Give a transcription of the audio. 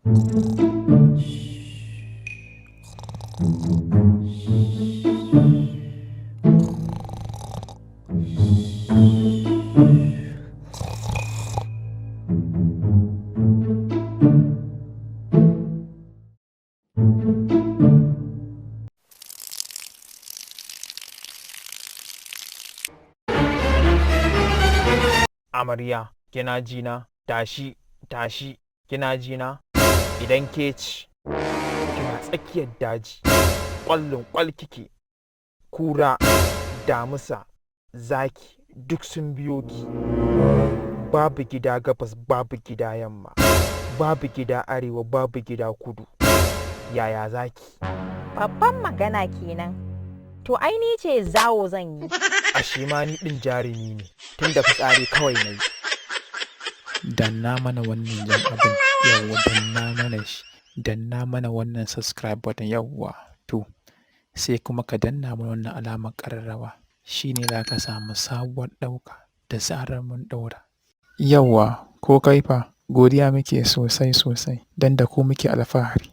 Amarya, kina jina? Tashi, tashi, kina jina? Idan ke ci, kina tsakiyar daji, ƙwallon ƙwal kike, kura, damusa, zaki duk sun biyo ki. Babu gida gabas, babu gida yamma, babu gida arewa, babu gida kudu. Yaya zaki? Babban magana kenan. To ai ni ce zawo zan yi. Ashe ma ni ɗin jarumi ne, tunda fitsari kawai na yi. Danna mana wannan jan abin, yawwa, danna mana shi, danna mana wannan subscribe button, yawwa. To, sai kuma ka danna mana wannan alamar ƙararrawa, shine za ka samu sabuwar ɗauka da zarar mun ɗaura. Yawwa, ko kai fa, godiya muke sosai sosai don da ku muke alfahari.